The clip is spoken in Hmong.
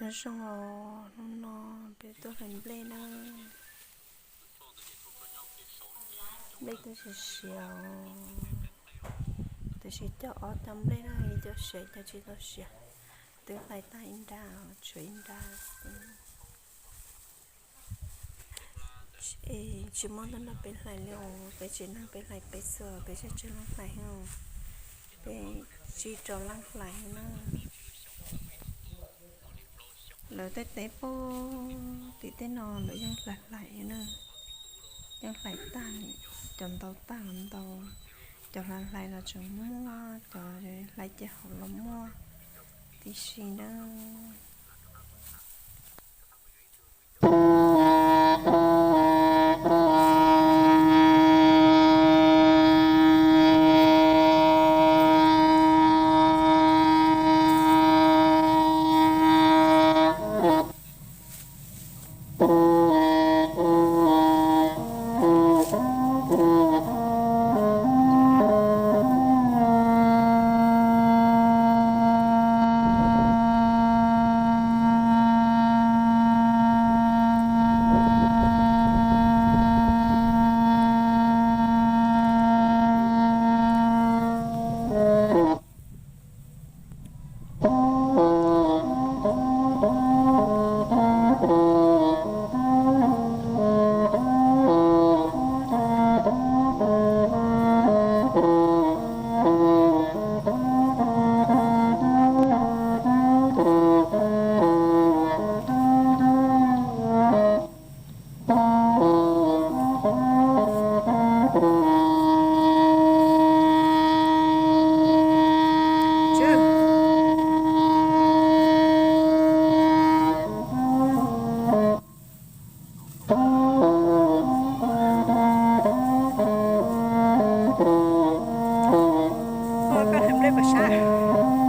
Nyob zoo os, hnub no peb tuaj hlais nplej na. Nplej twb siav siav, tab sis cov ob cov nplej no ib co siav ib co tsis tau siav. Twb hlais tag ib nra, tshuav ib nra xwb. Es tsis muaj ntuj nrog peb hlais li os, peb tsev neeg peb hlais peb xwb, peb tseem tseg leej hlais os. Peb tsis rau leej hlais na. Lawv tej teb puag tim tej no lawv yeej hlais hlais na, yeej hlais tag, cov ntau tag los ntau, cov hlais hlais los tseem muaj, cov hlais ces hauv los muaj tib si na. Koj hais nplej puas sab?